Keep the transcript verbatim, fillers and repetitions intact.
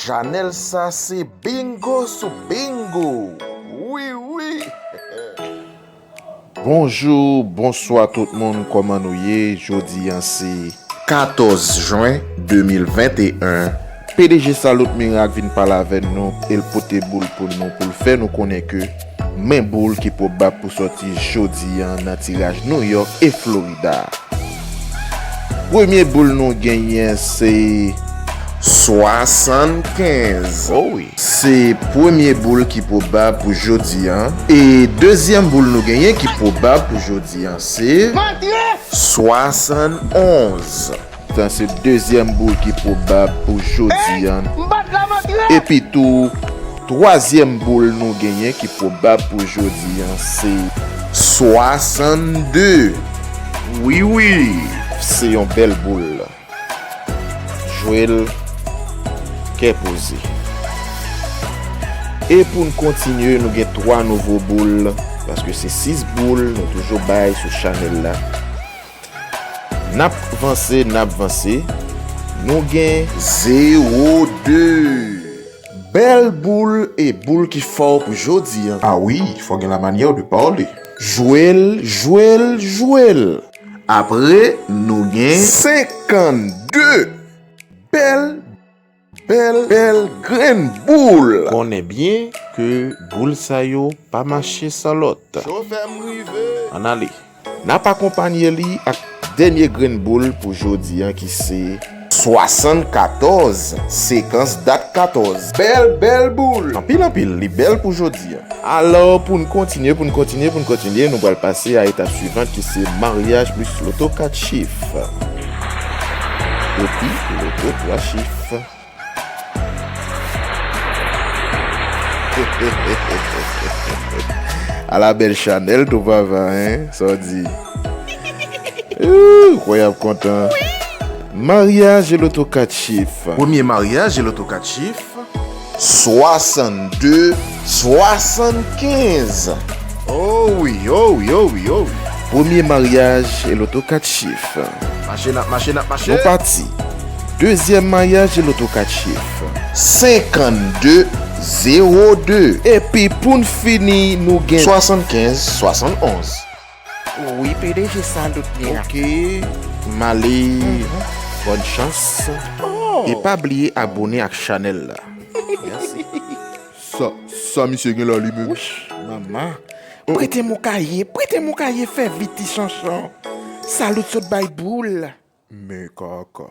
Chanèl sa se bingo sou bingo. Wi, wi. Bonjou, bonswa tout moun, kòman nou ye? Jodi a se katòz jen de mil venteyen. P D G Salut Miracle vin pale avè nou e l pote boul pou nou, pou l fè nou konnen ke men boul ki pwobab pou sòti jodi a nan tiraj New York e Florida. Premye boul nou genyen se swasannkenz. Oh wi. Se premye boul ki pwobab pou jodi a. E dezyèm boul nou genyen ki pwobab pou jodi a se swasannonz. Sa se dezyèm boul ki pwobab pou jodi a. Epi tou, twazyèm boul nou genyen ki pwobab pou jodi a se swasannde. Wi, wi, se yon bèl boul. Jwe l kè poze. E pou n kontinye, nou gen twa nouvo boul, paske se sis boul nou toujou bay sou chanèl la. N ap vanse, n ap vanse. Nou gen zewo de. Bèl boul e boul ki fò pou jodi a. A wi, fò gen la manyè de pale. Jwe l, jwe l, jwe l. Apre, nou gen senkannde. Bèl, bèl, bèl grenn boul. Konnen byen ke boul sa yo pa mache san lòt. Chofè m rive. Ann ale. N ap akonpanye li ak dènye grenn boul pou jodi a ki se swasannkatòz, sekans dat katòz. Bèl, bèl boul. Anpil, anpil, li bèl pou jodi a. Alò, pou n kontinye, pou n kontinye, pou n kontinye, nou pral pase a etap swivan ki se maryaj plis loto kat chif. Epi, loto twa chif. Ala bèl chanèl tou papa, en? Sa w di? Ooh, kwè y ap kontan. Maryaj e loto kat chif. Premye maryaj e loto kat chif. Swasannde, swasannkenz. Oh wi, oh wi, oh wi, oh wi. Premye maryaj e loto kat chif. Mache n ap mache, n ap mache. Nou pati. Dezyèm maryaj e loto kat chif. Senkannde, zewo de. Epi pou n fini, nou gen swasannkenz, swasannonz. Wi, P D G Salut Miracle. Ok, m ale. Bòn chans. Oh. E pa bliye abone ak chanèl la. Mèsi. Sa, sa misye gen la li menm? Wouch, manman. Prete m yon kaye, prete m yon kaye, fè vit ti chanchon. Salut sot bay boul. Men kaka.